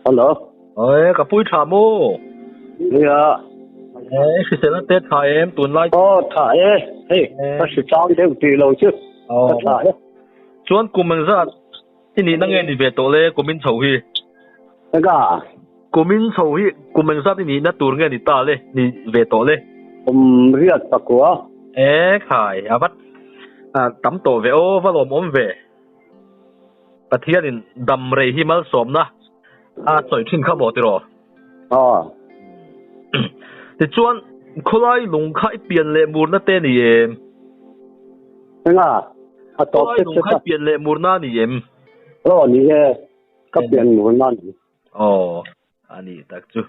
Hello. Oi, ka pui tha maw? Nia. Eh, hriselna te tha em tunlai? Aw, tha e. Hei, ka hri chang deuh tih lo chu. Ka tha e. Chuan kum engzat i nihna nge ni ve tawh le kumin chho hi? Ega. Kumin chho hi kum engzat i nihna tur nge ni ta le, ni ve tawh le? Kum riat pakua. E khai, a va tam tawh ve aw, va lawmawm ve. Pathianin dam rei hi malsawmna a sawi thin kha maw tiraw? Aw. Tichuan, khawlai lung kha i pian leh murna te ni em? Enga? A tawp Khawlai lung kha i pian leh murna ni em? Aw, ni e. Ka pian murna ni. Aw, a nih tak chu.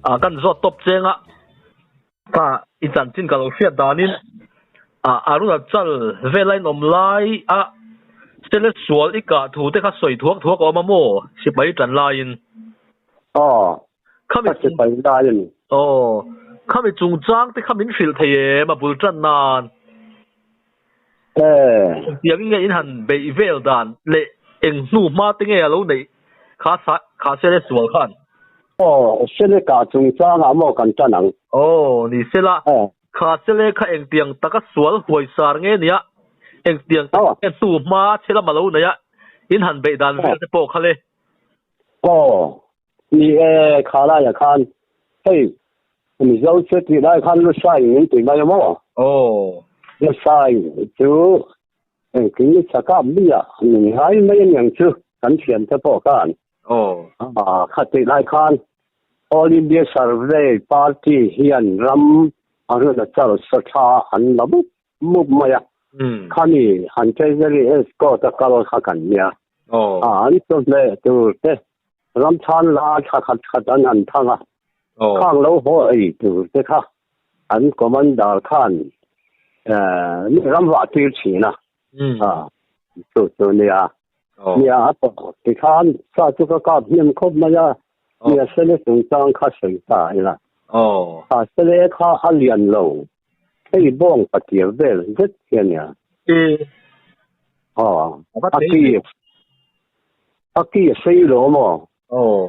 A kan zawt tawp cheng a, ka i chanchin ka lo hriat danin a Arunachal vela in awm lai a sele sual i kah thu te kha sawi thuak thuak a awm a maw sipai tan laiin. Aw, Khami ka sipai lai a ni. Aw, khami chungchang te kha min hrilh thei em a bul tan nan? Eh. Engtiangin nge in han beih vel dan leh eng hnu hma te nge a lo neih kha sa kha sele sual khan? Aw, sele kah chungchangah maw kan tan ang? Aw, ni sela. Eh. Kha sele kha engtiang taka sual huai sar nge nia? Engtiang tak nge hnu hma che lam a lo neih a in han beih dan vel te pawh kha le? Aw, ni e, kha laiah khan hei Mizo chu tih lai khan Lusai min ti mai a maw? Aw. Lusai chu engtin ni chakap mi ah min ngai mai a niang chu kan thiante pawh khan. Aw. A kha tih lai khan All India Survey Party hian ram a rawn a char sa tha an la mup mup mai a. Khami an Treasury escort a kal kha kan nia. A an chawhmeh tur te ram chhan la thla khat khat an han thang a. Khang lo haw ei tur te kha an commander khan ram vah tir thin a. Chu chu nia. Nia a tawh tikhan sa chu ka kap hnem khawp mai a. Nia sele chungchang kha sawi ta ila. Kha sele kha a lian lo. Hei bawng patir vel zet hi a nia. Aw, a ki, a ki a sei lo maw? Aw.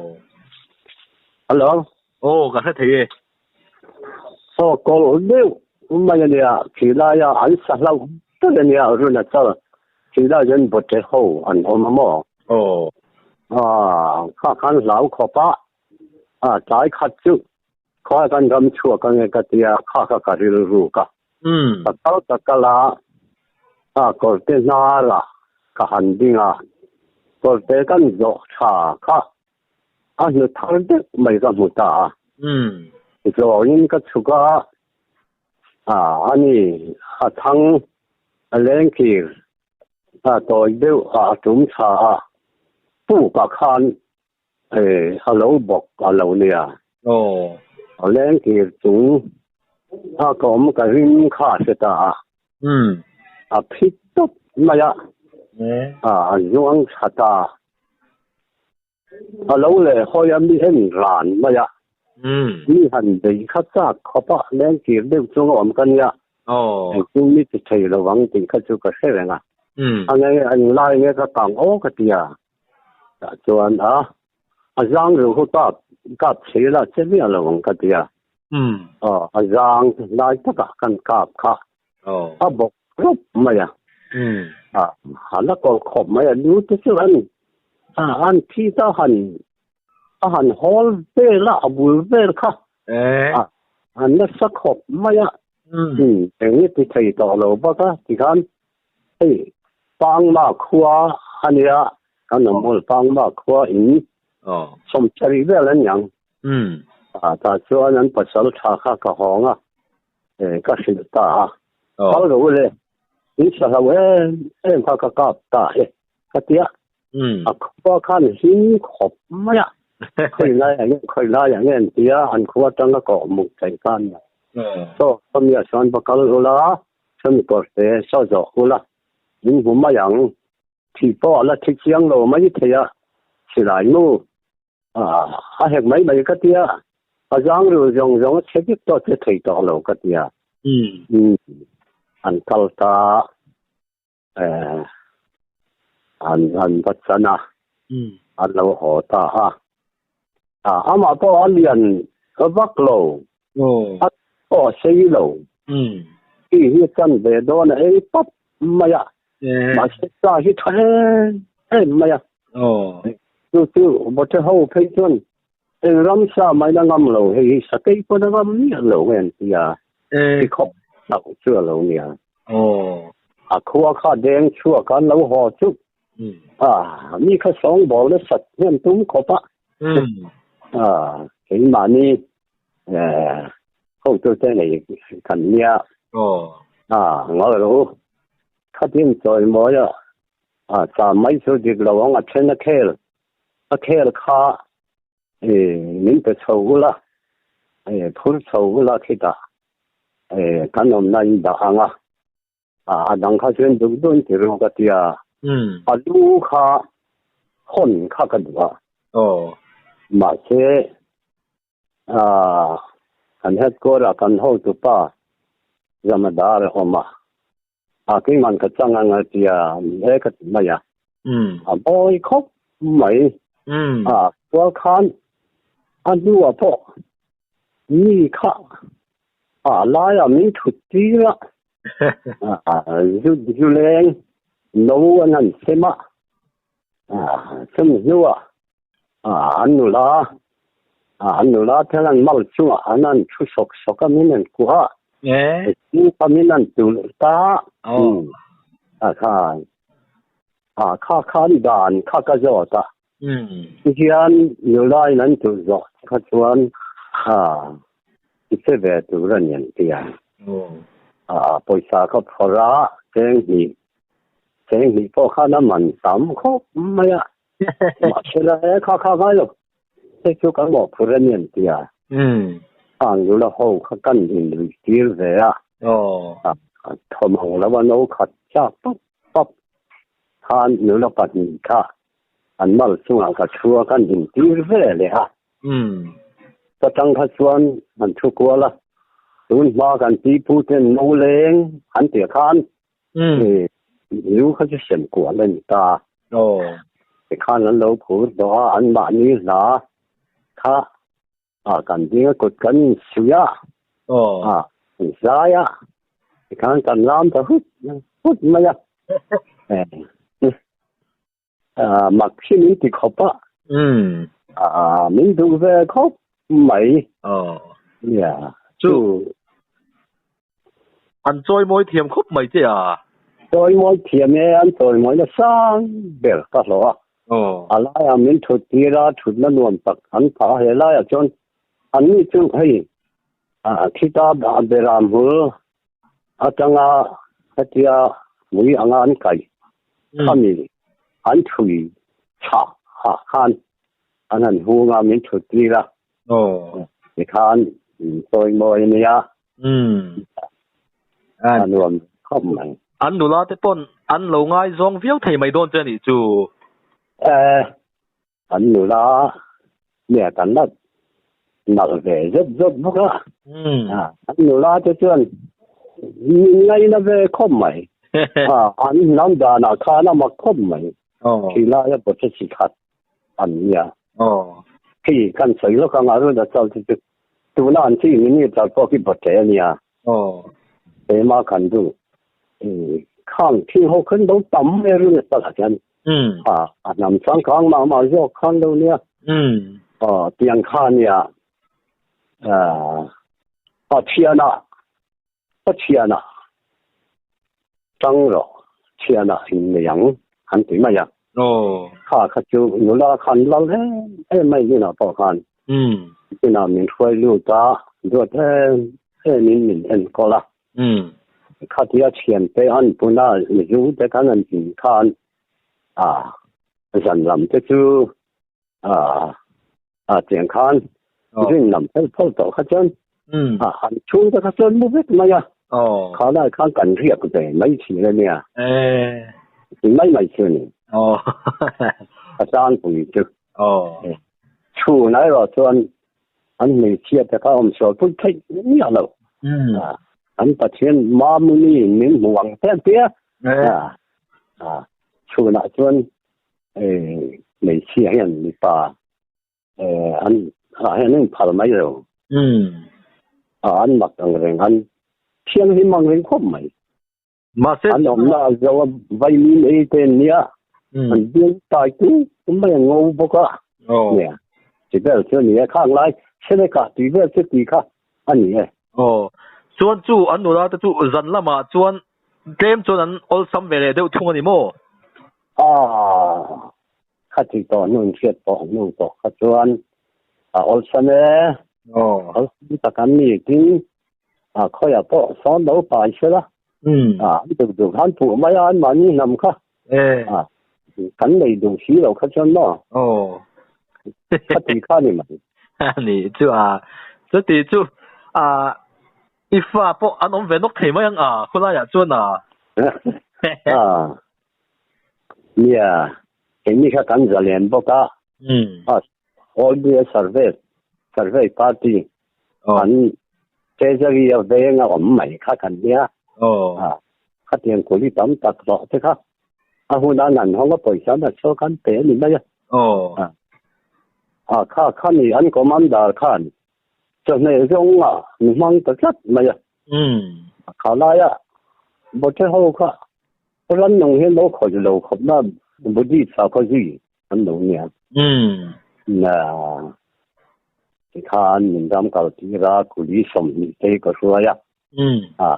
Hello? Aw, ka hre thei e. Aw, kawlh deuh mai a nia, khi laia an sa hlauh ber a nia, run a chal, khi lai chuan bawte ho an awm a maw? Aw. Ah, kha khan hlau khawp a, ah, tlai khat chu Khawi kan ram chhuak ange ka ti a, kha kha ka rilruk a. Ka kal ka kal a, a kawrte hnar a ka han ding a, kawrte kan zawh tha kha a hnu thar deuh mai ka hmu ta a. Zawngin ka chhuk a, a ani a thang a lengkir a tawi deuh a a tum tha a, pukah khan E, a lo bawk a lo nia. Aw. A leng kir chung a ka awm ka ring kha a hre ta a. Umm. A phit tawp mai a. A, a zuang tha ta. A lo leh hawi a mi en ran mai a. Umm. Mi han bei kha chak khawp a, leng kir deuh chung a awm ka nia. Aw. Engtin mi ti thei lo ang tih kha chu ka hre reng a. Umm. A nge englai nge ka kang aw ka ti a. Tah chuan a a zang ru hu kap kap thei la che miah lo ang ka ti a. Aw a zang lai takah kan kap kha a bawk rawp mai a. A a la kawr khawp mai a lu te chu an an thi ta han a han hawl vel a a bul vel kha a a nasa khawp mai a. Eng nge ti thei tawh lo bawk a tikhan Hei Pangma khua a nia, kan awm hmul Pangma khua in sawmsarih vel an niang. Tah chuan an pasal tha kha ka hawng a, ka hrilh ta a. Kal rawh u le, in sa hlo em em kha ka kap ta e ka ti a. A khua khan hlim khawp mai a, khawi laiah nge khawi laiah nge an ti a, an khua atanga ka awm muk theih kha a nia. Saw khawmiah chuan va kal ula, Chumi kawr te saw zawh ula, min hmu mai ang. Thih pawh a la thi chiang lo mai thei a, silai mu a hek mai mai ka tia. A zang ril zawng zawng a chhe vek tawh che thei tawh lo ka ti a. An kal ta an an va chan a, an lo haw ta a. Amah pawh a lian vak lo, a pawh a sei lo. Hi hi a chan ve dawn a ei pap mai a, mahse sa hi tha em em mai a. Chu chu Bawhte ho phei chuan Eng ramsa mai la ngam lo hei hi sakei pawn a ngam miah lo nge an ti a, ti khawp hlauh chu a lo nia. A khua kha deng chhuak an lo haw chu a mi kha sawngbawl na sat hian tum khawp a. A keimahni hotute nei kan nia. A ngawi rawh u. Khatin chawimawi a a cha mai chu dik lo ang a then a khel. A khel kha min pe chho ula, phur chho ula khitah kan awmna in dah ang a, a dang kha chuan duh duh in ti ru ka ti a, a lu kha hawn kha ka duh a, mahse kan headquarter ah kan hotupa Jamadar a awm a, A keimah ka chang ang a tia he ka ti mai a. A mawi khawp mai. A kual khan a hnuah pawh mi kha a laiah min thut tir a. Zu leng no an han sem a. Chumi hnuah an nula an nula te an mal chungah an han thu sawk sawk a min an kuah a. Chu min an tulh ta a khan a kha khan dan kha ka zawt a. Tihian nula in an tulh zawh kha chuan a i che ve tur a ni an ti a. A pawisa kha phawrh a cheng hnih cheng hnih pawh khan a man tam khawp mai a. Mahse la e kha kha ngai lo. Hei chu kan mawhphurh a ni an ti a. Ang nula ho kha kan inluih tir ve a. Thawmang lo a no khat chak pap pap khan nula pahnih kha an mal chungah ka thu a kan intir ve leh a. Ka tang kha chuan an thu kual a. Tun hma kan pi pu ten no leng an tih khan Zu kha chu sem kual a ni ta. Tikhan an lo phur tawh a, an mahni hla kha a kan ding a kut kan insuih a, a inzai a, tikhan kan lam ta hut hut mai a. Mak hi min ti khawp a, min duh ve khawp mai. Nia, chu. An chawimawi thiam khawp mai che a. Chawimawi thiam e, an chawimawi na sang ber ka hlawh a. A laiah min thut tir a, thutna nuam tak an phah a, he laiah chuan an ni chu hei khita beram hmul atanga hetia mui anga an kaih khami an thui chhah ah khan an han hung a, min thut tir a. Tikhan chawimawi a nia. A nuam khawp mai. An nula te pawn an lo ngaizawng viau thei mai dawn che a nih chu. An nula nge kan la nalh ve zet zet bawk a. An nula te chuan min ngaina ve khawp mai. An hnam danah khan a mak khawp mai. Thilaia bawhchhe chi khat an nia. Hei kan sawi lawk anga Arunachal te chu tuna an chi minister pawh khi bawhchhe a nia. Pema Khandu khang thil ho khan lo tam mai Arunachal ah hian. A hnam changkang mah mah zawk khan lo nia. Tiang kha nia. A thianah Pathianah tang rawh, thianah in nei ang an ti mai a. Kha kha chu nula khan lal em em mai inah pawh khan inah min hruai lut a, duat em em in min enkawl a. Khatia thiante an pun a, zu te khan an tin khan a zan lam te chu a tiang khan rin lam fel phawt tawh kha chuan a han chhung te kha chuan mu vek mai a kha lai khan kan riak ve mai thin a nia mai mai chu ni a tlangpui chu chhun erawh chuan. An hmeichhia te kha awm sual pui theih miah lo. An Pathian Mamuni min hmu ang te an tia. Chhunah chuan hmeichhia hian mipa an hian an inphal mai lo. An mak ang reng an thianghlim ang reng khawp mai. Mahse an awmna a zo a vaimim ei te an nia an bial tai tu mai an ngo bawk a nia chi vel chu a ni e khang lai Seneka tui vel chu tui kha a ni e. Aw chuan chu an nula te chu zan lamah chuan tlem chuan an awlsam ve leh deuh thung a ni maw? Aw kha ti tawh hnu in hriat tawh hnu tawh kha chuan a awlsam e. Aw awlsam tak an ni tin a khawiah pawh sawn lo pai sela a an duh duh khan puh mai a an mahni hnam kha a kan nei duh si lo kha chuan maw kha ti kha ni mai ni chu a chuti chu a i fa pawh an awm ve nawk thei mai ang a khawlaiah chuan a a nia keini kha kan zalen bawk a a all India survey survey party An Treasury a veng a awm mai kha kan nia. Khatiang kuli tam tak hlawh te kha a huna nan hawng a pawisa na chu kan pe a ni mai a. A kha kha ni an commander khan chawhmeh zawng a ni hmang ta tlat mai a. Kha laia Bote ho kha ran nung hian lo khawih lo khawp na Buddhist sakhaw zui an lo nia. Na Tikhan min ram kal tir a, kuli 20 te ka hruai a.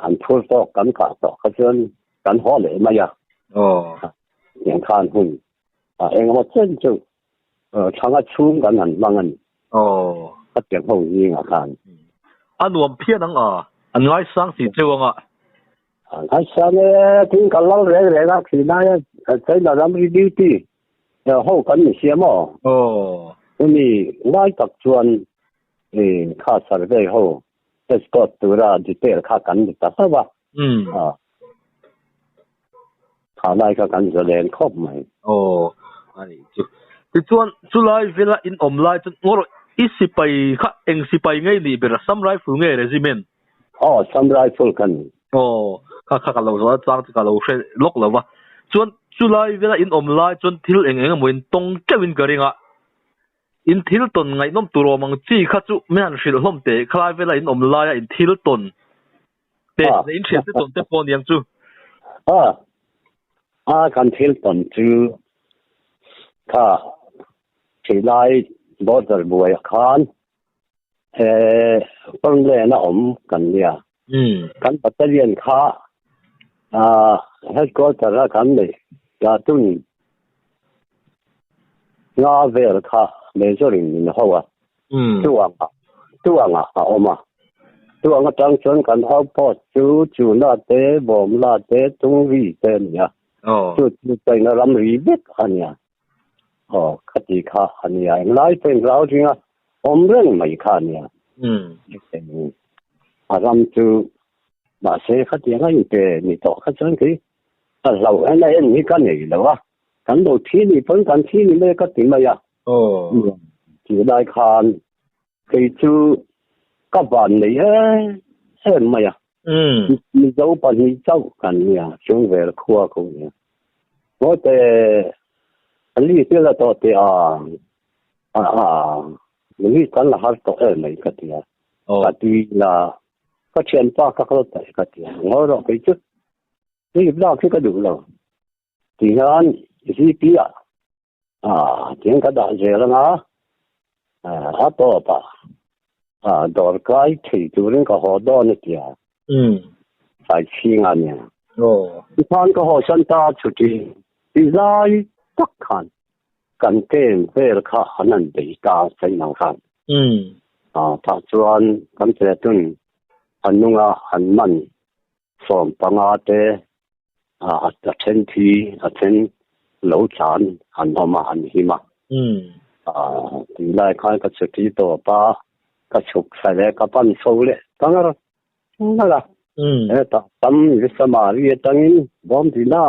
An phur tawk kan kah tawh kha chuan kan haw leh mai a. Tiang khan hun engemaw chen chu thanga chhung kan han hmang a ni. Khatiang ho zingah khan. A nuam phian ang a, an ngaisang si cheu ang a. An ngaisang e, tin ka lal reng reng a, khi laia China ramri duty Ho kan ni sia maw? Aw. Chumi lai tak chuan i kha survey ho escort tura detail kha kan ni ta hlauh a. Kha lai kha kan zalen khawp mai. Aw, a nih chu. Tichuan chulai vela in awm lai chuan ngaw rawh i sipai kha eng sipai ngei nih ber Assam Rifle nge regiment? Aw, Assam Rifle ka ni. Aw, kha kha ka lo zawh a chang chu ka lo hre lawk lo va. Chuan chulai vela in awm lai chuan thil eng eng emaw in tawng teuh in ka ring a. In thil tawn ngaihnawm tur awm ang chi kha chu min han hrilh hlawm teh khalai vela in awm laia in thil tawn te leh in thian te tawn te pawh a niang chu. A, a kan thil tawn chu kha thilai border buaiah khan He Fernland a awm kan nia. Kan battalion kha headquarter a kan neih platoon nga vel kha major in min ho a. Tuanga tuanga a awm a. Tuanga tang chuan kan outpost chu Chuna te, Bawmla te, Tungri te a ni a. Chu chu China ramri vek a nia. Aw, khati kha a nia. Englai pawhin rau ringa awm reng mai kha a nia. A ram chu mahse khatiang a inpe ni tawh kha chuan kei ka hlauh en a en hi ka nei lo a. Kan lo thi ni pawn kan thi ni mai ka ti mai a. Tih lai khan kei chu ka van nei em em mai a. Mizo pahnih chauh kan nia, Chungvel khua ko nia. Mawte ali te la tawh te a a a mi kan la har tawh em mai ka tia. Ka ti la ka thianpa ka kal ta ka tia. Ngawi rawh kei chu ni lak hi ka duh lo. Ti hian ZP ah A tiang ka dah zel anga a tawp a a dawr kai thei turin ka haw dawn a tia tlai chhing a nia tikhan ka haw san ta chhuti ti lai tak khan kan kem vel kha an han bei ta China khan a tah chuan kan platoon an nunga an man 15 te a then thi a then lo tlan an awm a an him a tih lai khan ka chhuti tawp a ka chhuk thla leh ka pan chho leh ta ngar ngar a hetah tam Samari atangin Bawmdina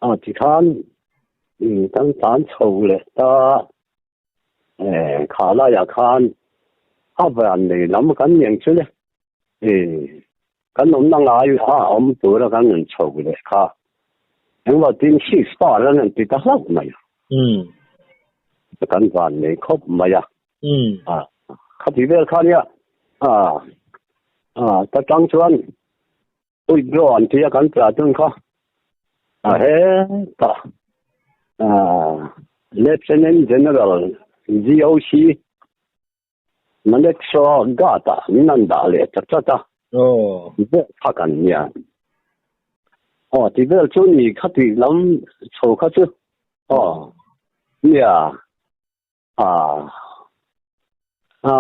a tikhan kan tlan chho leh ta kha laiah khan. A van nei lam kan niang chu le. E kan awmna ngai a awm tura kan rawn chho leh kha. Engvah tin six par an rawn ti ta hlauh mai a. Kan van nei khawp mai a. A khati vel kha nia a a ta tang chuan withdraw an tia kan tla tun kha a he ta a Lieutenant General GOC Manekshaw Ghat-ah min an dah leh ta tlat a. Aw. Vel kha kan nia. Aw ti vel chu ni kha ti lam chho kha chu. Aw. Nia. A. A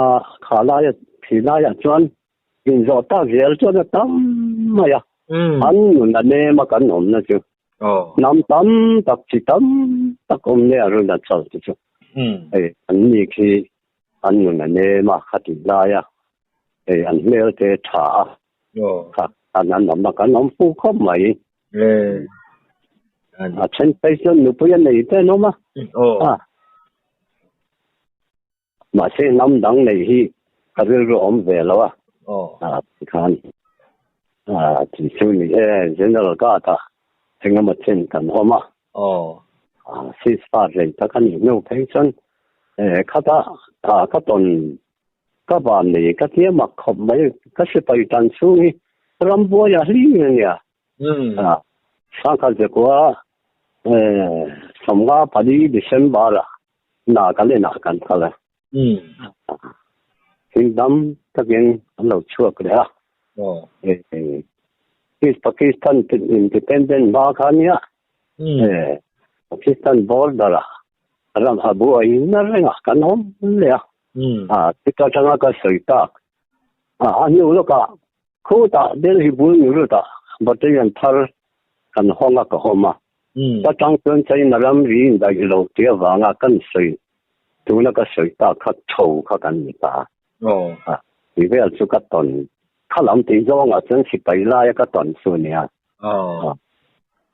kha laia thi laiah chuan inzawh tak zel chuan a tam mai a. An nun a nem a kan awmna chu. Hnam tam tak chi tam tak awm nia Arunachal te chu. Hei an ni khi an nun a nem a khati lai a hei an hmel te tha a kha an an awm a kan awm fu khawp mai. A then phei chuan nupui a nei te an awm a. Mahse hnam dang nei hi ka rilru awm ve lo a. A tikhan a ti chu ni e General Guard ah engemaw chen kan awm a. A ceasefire rei tak a nih hnu phei chuan khata ka tawn ka van nei ka tia mak khawp mai ka sipai tan chhung hi rambuai a hlim a nia. A sangkhat zekua 54 December ah Nagaland ah kan kal a. Thil dam takin an lo chhuak leh a. East Pakistan independent hma kha nia. Pakistan border ah ram a buai na reng a kan awm leh a. Tika atanga ka sawi tak. A hnu lawkah khutah Delhi bul ni rutah battalion thar kan hawng a ka hawm a. Ka tang chuan China ram ri indaih lo tih avanga kan sawi tuna ka sawi tak kha tho kha kan ni ta a. Tih vel chu ka tawn kha lam tih zawngah chuan sipai laia ka tawn chu a nia.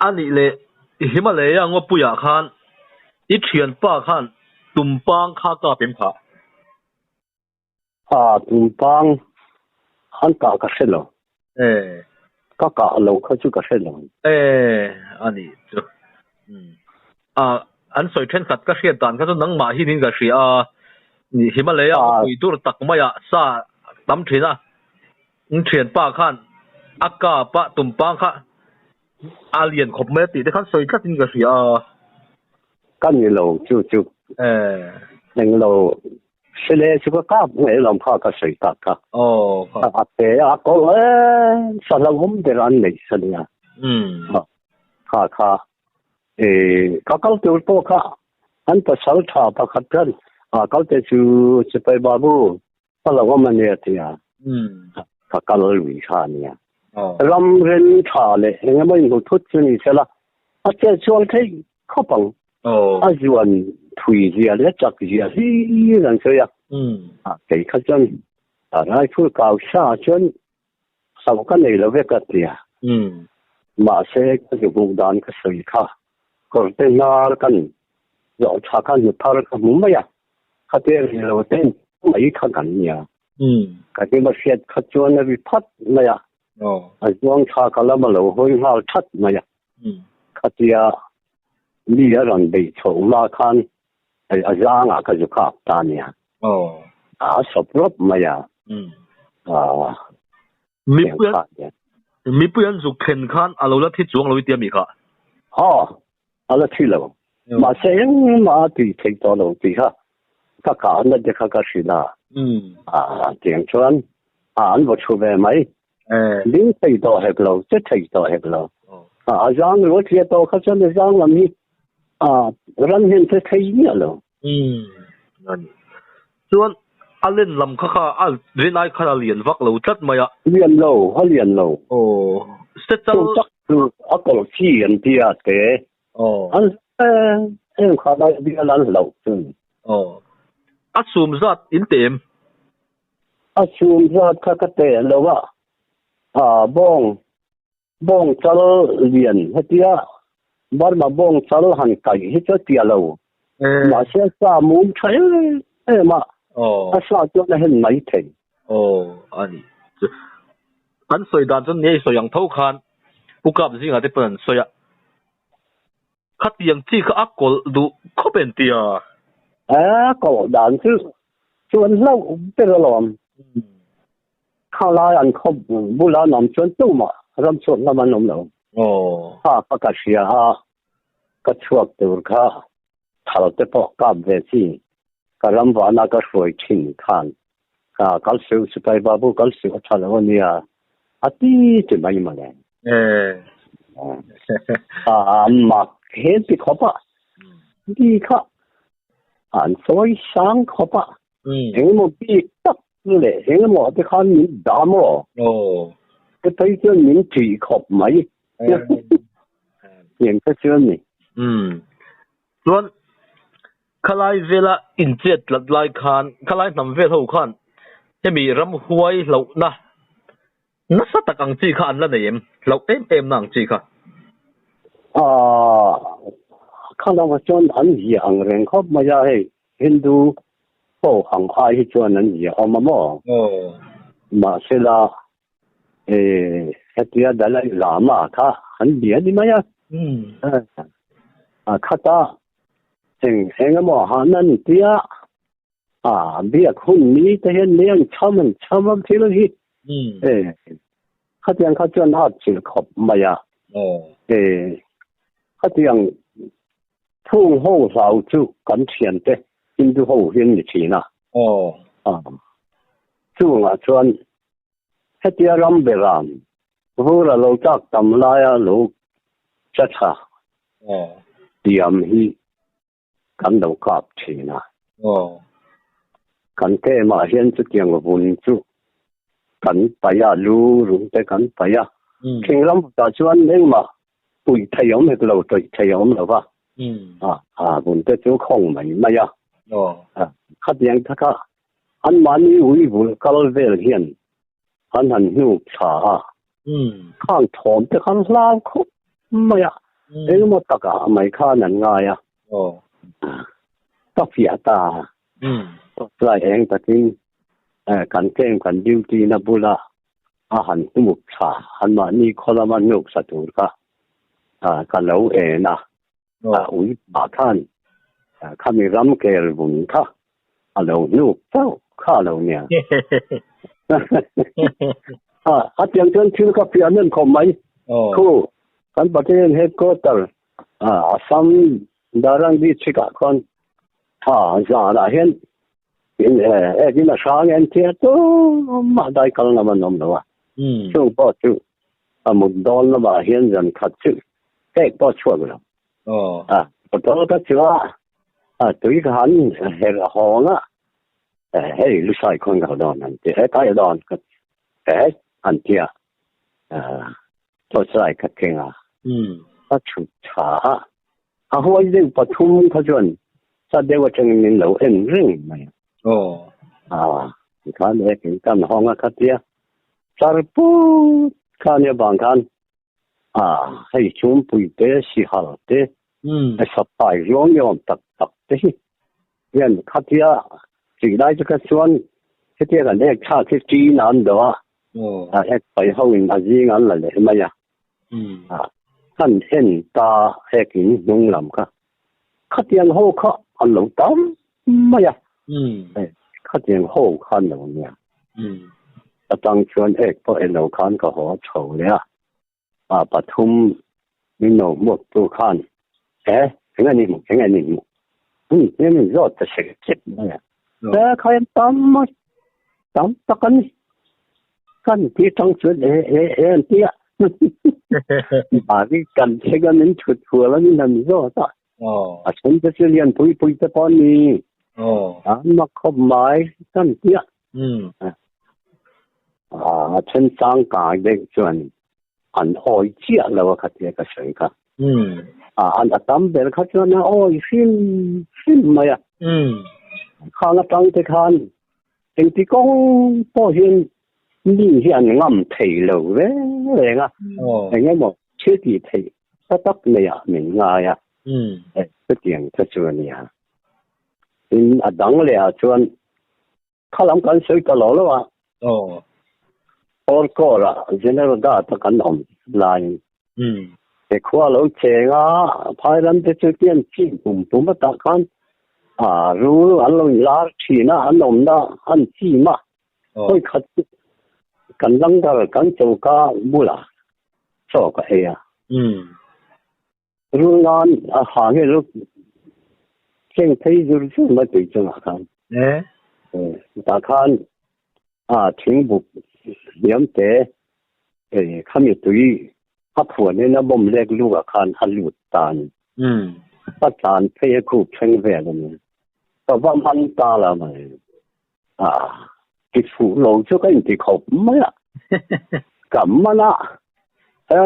A nih leh Himalaya ngawpuiah khan i thianpa khan tumpang kha kap em kha? A tumpang an kah ka hre lo. Ka kah lo kha chu ka hre lo. E a nih chu. A an sawi thenkhat ka hriat dan kha chu nangmah hi niin ka hria a. Himalaya khawpui dur tak maiah sa tam thin a. An thianpa khan a kap a tumpang kha a lian khawp mai a tih te khan sawi tlatin ka hria a. Ka ni lo chu chu. Englo Sile chu ka kap ngei lawm kha ka sawi tak kha. Aw kha. A pe a ko e sa hlauhawm ber an nei sa nia. Kha kha e ka kal tur pawh kha an pasal tha pakhat khan a kal te chu sipai babu ka hlauhawm a nia tia. Ka kal lui kha nia. Ram ren tha leh engemaw inhmu thut chu ni sela a chet chuang thei khawp ang. A zuan thui zia leh chak zia hlir an sawi a. Kei kha chuan a rifle kau sa chuan hlauh ka nei lo vek a tia. Mahse ka zu hmuh dan ka sawi kha kawr te hnar kan zawh tha kha hnu thar ka hmu mai a. Khatia ri lo te mai kha kan nia. Ka hlim a hriat kha chuan a ri phat mai a. A zuang tha ka lam a lo hawi nghal that mai a. Khatia mi a rawn beih chhoh hma khan hei a zangah ka zu khak ta nia. A sawp rawp mai a. Mipui an zuk thlen khan a lo la thi chuang lo i tia mi kha? Aw, a la thi lo. Mahse engmah a tih theih tawh lo tih kha ka kahna te kha ka hrilh a. Tiang chuan an vaw thu ve mai. Ding thei tawh hek lo, che thei tawh hek lo. A zang rual thlia tawh kha chuan a zang lam hi a ran hian che thei miah lo. Chuan a len lam kha kha a rin ai khan a lian vak lo tlat mai a. Lian lo, a lian lo. Aw, Setal. Chu tak chu a kawlh chi an ti a te. Aw. An em kha lai bial an hlauh chu. Aw. A sum zat in te em? A sum zat kha ka te lo a, a bawng bawng chal lian hetia Burma bawng chal han kaih hi chu a tia lo. Mahse sa mum tha em em a. A sa chuan a hen mai thei. Aw, a ni. Chu an sawi dan chuan nei sawi ang tho khan Pu Kap zingah te pawn an sawi a. Khatiang chi kha a kawlh duh khawp em tia? A kawlh dan chu chu an hlauh ber alawm. Khalai an khawp bula an awm chuan tumah ram chhuak ngam an awm lo. Kha kha ka hria a, ka chhuak tur kha thal te pawh kap ve chi ka ram vana ka hruai thin khan ka kal suh sipai babu kal suh a tha lo ania a ti ti mai mawle. A mak he ti khawp a, mi kha an sawi sang khawp a, engemaw bik tak leh engemaw te khan min dah maw? Te phei chuan min thih khawp mai. Tiang kha chuan ni. Chuan khalai vela inchet tlat lai khan khalai hnam vel ho khan hemi ramhuai hlauhna nasa tak ang chi kha an la nei em? Hlauh em em na ang chi kha. Aaa khalama chuan an zia ang reng khawp mai a hei Hindu ho ang ai hi chuan an zia awm a maw? Mahsela hetia Dalai Lama kha an bia ni mai a. A khata eng eng emaw han an tia a biak hun ni te hian mai an cham an cham a thil hi. Khatiang kha chuan a chilh khawp mai a. Khatiang Thung ho hlau chu kan thiante Hindu ho hian ni thin a. Chungah chuan hetia ram beram vur a lo tlak tam laia lo cha tha diam hi kan lo kap thin a. Kan kemah hian chutiang vun chu kan paih a, lu rung te kan paih a. Thing ram vutah chuan engmah puih thei awm hek lo, tawih thei awm lo va. A vun te chu khawng mai mai a. Khatiang taka anmahni ui vul kal vel hian an han hnuk thla a. Khang thawm te khan hlau khawp mai a. Engemaw takah mai khan an ngai a. Ka fiah ta. Tlai eng takin kan tlem kan duty na bula a han hnuk thla anmahni khaw lama hnuk thla tur kha ka lo en a. A ui pah khan khami ram kel vun kha a lo hnuk chauh kha a lo nia. A tiang chuan thil ka fiah hnem khawp mai. Khu kan Pathian headquarter Assam Darang district ah khuan zanah hian ekin a hrang en tia tumah dai kal ngam an awm lo a. Chung pawh chu a mut dawn lamah hian zan khat chu cake pawh chhuak lo. Bottle ka chu a tui ka han herh hawng a, hei lusai khawn ka dawn an ti, he kai dawn ka he an ti a, torchlight ka keng a, ka chhut tha a, a huai deuh pathum kha chuan sa deuh atangin min lo en reng mai a. Tikhan e kei kan hawng a kha tia, char put kha nia vang khan hei chhungpui te sihal te sapai ruang ni awm tak tak te hi hian khatia tih lai chu kha chuan hetia kan ek thlak hi ṭi in an do a, a ek pai ho in a zing an la leh mai a, kan en ta ek in hnung lam kha khatiang ho kha an lo tam mai a, khatiang ho kha an lo nia. Atang chuan ek pawh elo khan ka haw chho leh a, pa pathum min lo hmuak tu khan he eng a ni hmuh eng a ni hmuh heng min zawt ta sek sek mai a, he khain tam mai tam tak a ni kan ti tang chuan e e e an ti a mahni kan thleng a min thut hual a min han zawt a a then te chu lian pui pui te pawh a ni an mak khawp mai kan ti a. A then chang kai deuh chuan an awi chiah lo a khatia ka sawi kha. An a tam ber kha chuan a awi hrim hrim mai a. Khang atang te khan engti kawng pawh hian mi hi an ngam thei lo reng reng a. Eng emaw thil tih theih ta tak neiah min ngai a. Chutiang te chu a nia. Tin a dang leh ah chuan. Kha lam kan sawi ta lo lo a. Aw. Orkawr ah General Guard a kan awm laiin. Umm. He khua lo cheng a, phai ram te chu tian chi pum pum atah khan a rul an lo inlar thin a, an awmna an chim a. Hawi khat chu kan langar kan choka bulah chaw ka ei a. Umm. Rul nan a ha nge lo cheng phei zur zur mai tui chungah khan. E. Tah khan a thingbuk hniam te e khami tui a phuan in a bawm lek luk ah khan a lut ta a ni. A tlan phei a khup thleng vel a ni. Ka va man ta la mai. A ti fuh lo chu ka inti khawp mai a. Ka man a, e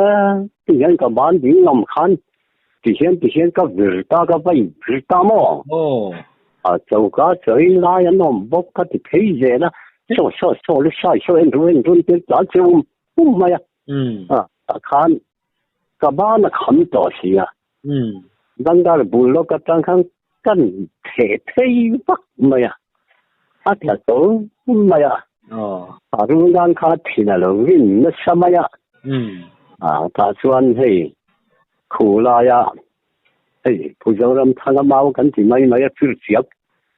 ti hian ka ban ding lam khan ti hian ti hian ka vir ta ka va in vir ta maw? Aw. A choka chawi lai an awm bawk ka ti phei zel a, saw saw saw le sai saw en run en run te tlan che um um mai a. Umm. A tah khan ka ban a kham tawh si a. Umm. Dangar bul lawk atang khan kan theh phei vak mai a, a tla to mai a. Aw. A rul nan kha thin a lo rin nasa mai a. Umm. A tah chuan hei khu laia hei Pu Zoramthanga mau kan ti mai mai a fir chiak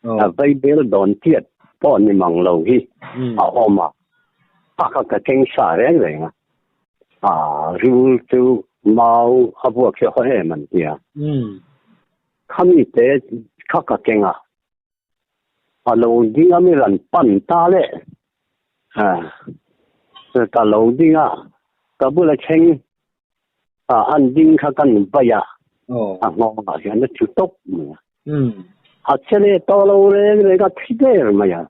Aw. A vaibel dawn tiat pawh ni mang lo hi Umm. A awm a. A kha ka keng sa reng reng a. A rul chu mau a vuak hi a haw em an ti a. Umm. Khami te kha ka keng a, a lo ding a mi rawn pan ta le. Ka lo ding a, ka bula thleng a an ding kha kan vaih a, a nghawng ah hian a thu tawp mai a. A che leh tawh lo reng reng a thi der mai a.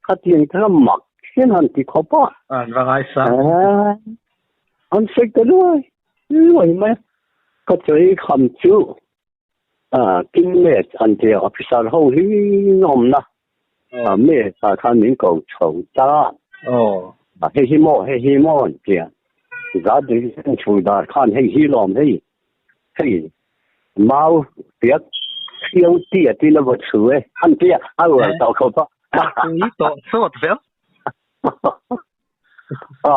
Khatiang kha mak hian han ti khawp a. An va ngaisa. An sawi ta luai luai mai a. Ka chawi kham chu teammate an ti a, officer ho hi awmna mate ah khan min ko chho ta a. Hei hi maw, hei hi maw an ti a. Zat division chhungdar khan hei hi lawm hei hei mau piak hriau ti a tin a va chhu e an ti a, a uar tawh khawp a. Pui tawh sawt vel. A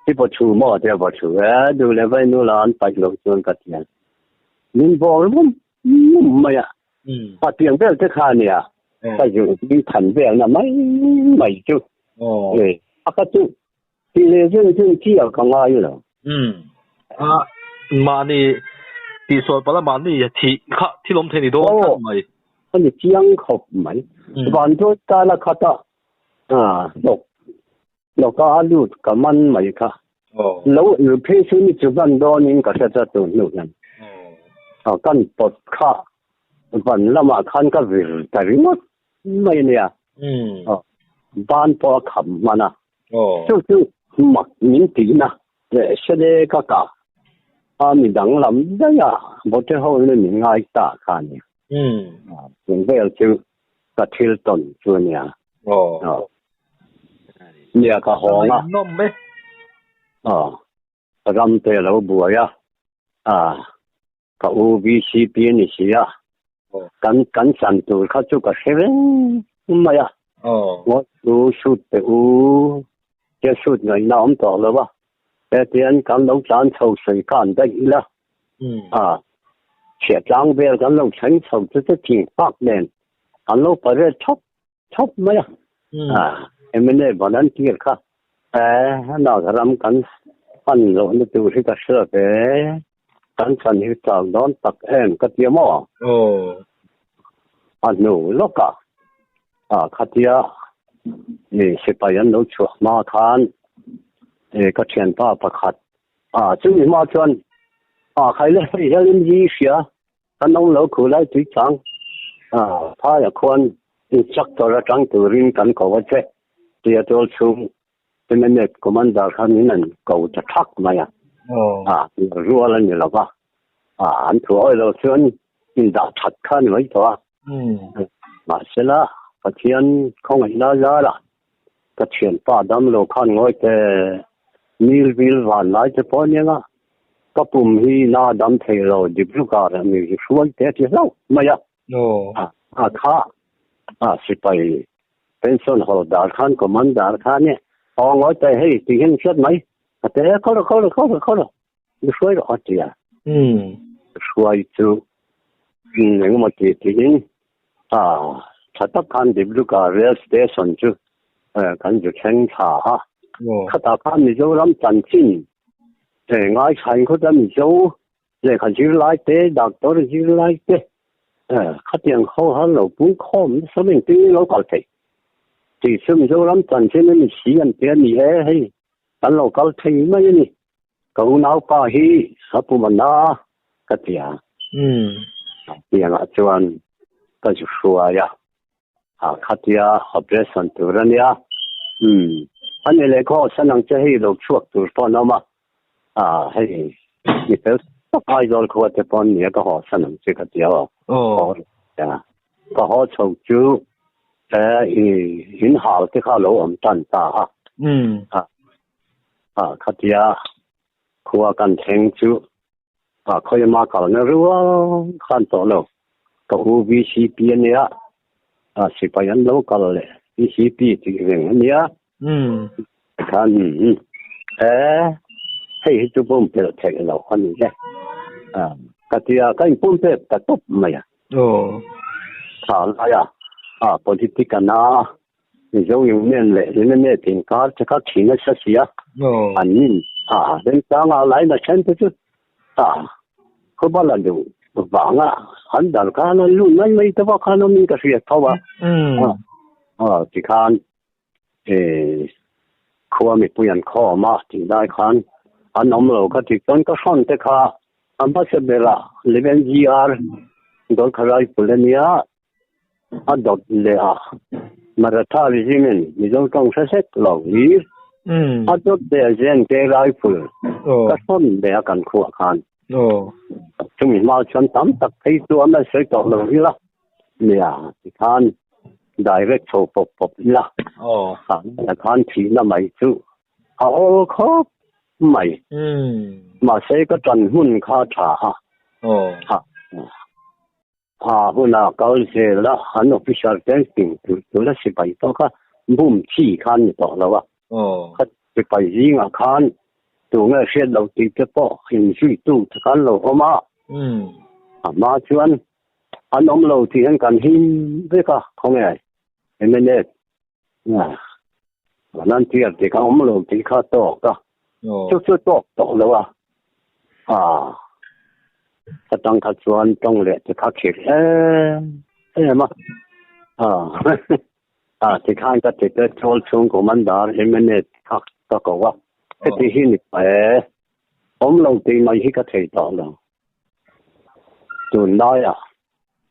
i va chhu maw tia va chhu e duh leh vai nu la an paih loh chuan ka ti a. Min bawr mum mum mai a. A tiang vel te kha a nia ka zir ding than velna mai mai chu. A ka chu Ti leh zun zun chi a ka ngai lo. Umm. A mahni tihsual pala mahni thih kha thil awm thei ni dawn tlat mai. A ni chiang khawp mai. Van chu tala khat a hlawk hlawk a a lut ka man mai kha. Lo ir phei chu ni chu ban dawnin ka hre chat tur hnu hian. Kan pawt kha van lamah khan ka vir ta ringawt mai ania. Ban pawh a kham hman a. Chu chu mak min tihna leh hre ka kah a mi danglam daih a vote ho in min ngai ta kha a nia. Chung vel chu ka thil tawn chu a nia. Nia ka hawng a. Ram te a lo buai a. Ka u VCP a ni si a, kan kan chan tur kha chu ka hre reng mai a. Ngawi chu shoot teh u, tia shoot ngaihna awm tawh lo a, hetian kan lo tlan chho sawi khan daih ila, a chhiah tlang vel kan lo thleng chho chu chu thing fak nen an lo parade thawp thawp mai a. MLA volunteer kha a ram kan pan lohna tur hi ka hre ve kan chan hi chak dawn tak em ka ti a maw? A hnu lawkah khatia sipai an lo chhuah hma khan ka thianpa pakhat chumi hma chuan khaile hei hian MG hria Kan awm lo khu lai tui chang phaiah khuan instructor atang turin kan ko a che tia tual chhung MNF commander khan in an ko ta thak mai a, rual a ni lo va, an thu awi lo chuan indah that kha a ni mai tawh a. Mahsela Pathian khawngaihna zarah ka thianpa dam lo khan ngawi te mil vil van lai te pawh aniang a, ka pum hi na dam thei lo Dibrugarh ah mi hruai te a ti hlauh mai a, a kha A sipai pension hawldar khan commander khan e aw ngawi teh hei ti hian hriat mai a te khaw rawh khaw rawh khaw rawh khaw rawh mi hruai rawh a ti a. Hruai chu engemaw ti tiin a tha tak khan Dibrugarh rail station chu kan zu thleng thla a. Khatah khan Mizoram chanchin ngaithlain khawta Mizo Lehkha zirlai te, doctor zirlai te, khatiang ho han lo pung khawm nasa mai engtin lo kal thei. Tih chu Mizoram chanchin a ni si an ti a ni e, hei kan lo kal thei mai a ni. Ka unaupa hi a pum a na ka ti a. Tiangah chuan ka zu hruai a, khatia operation tur a nia. A ni leh khaw san ang che hei lo chhuak tur pawh an awm a. A hei mi fel tak Aizawl khua te pawn nia ka haw san ang che ka ti a aw. Ka haw chho chu i in hal te kha lo awm tan ta a. A khatia khua kan thleng chu a khawima kalna rual khan tawh lo. Ka u VCP a nia a sipai an lo kal leh VCP tih reng a nia. Khan e hei hi chu pum pelh theih lo a ni e. Ka tia ka in pum pek ta tawp mai a. Tha lai a a politic a na Mizo Union leh MMA inkar te kha thin nasa si a. An nin a remchang ah lai na then te chu a khawbal a duh vanga an dal khan an lut mai mai te pawh khan awmin ka hriat tho a. Tikhan Khua mipui an khawm a tih lai khan an awm lo ka tih chuan ka hrawn te kha a hmasa berah Eleven GR Gorkha Rifle a nia a dawt leh a Maratha Regiment Mizo tawng hre hlek lo hi a dawt leh a JNK Rifle ka hrawn leh a kan khuah khan chumi hma chuan tam tak phei chu an la sawi tawh lo ila. Nia, tikhan direct chho pawp pawp ila. Tah khan thihna mai chu a awl khawp mai. Mahse ka ṭan hmun kha a ṭha a. A huna kal zel a, an officer ten ping tur tur a sipai pawh kha bum chi kha a ni tawh lo a. Kha sipai zingah khan tunge hriat loh tih te pawh inzuitu te khan lo awm a. A hma chuan An awm lo tih hian kan him vek a, khawnge MNF volunteer tih kha awm lo tih kha tawk a, chu chu tawk tawh lo a, ka tang kha chuan tawng leh te kha khirh em em a, tikhan ka ti te tual chhung commander MNF kha ka ko a, heti hi ni e, awm lo tih mai hi ka thei tawh lo. Tunlaiah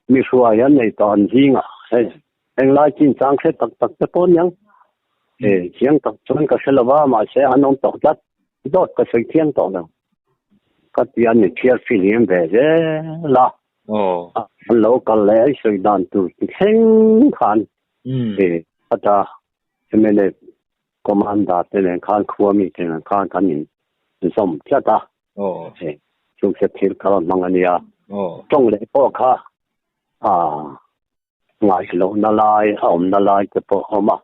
mi hruai an nei tawh an zingah hei englai chinchang hre tak tak te pawh aniang e chiang tak chuan ka hre lova mahse an awm tawh tlat dawt ka sawi thiang tawh lo ka ti a ni thiar fihlim ve zel a an lo kal leh a sawi dan tur ti thleng khan e ata mla commander te nen khan khua mi te nen khan kan in zawm tlat a. Hei chung se thil kal hmang a nia. Tawng leh pawh kha a ngaihlohna lai a awmna lai te pawh a awm a.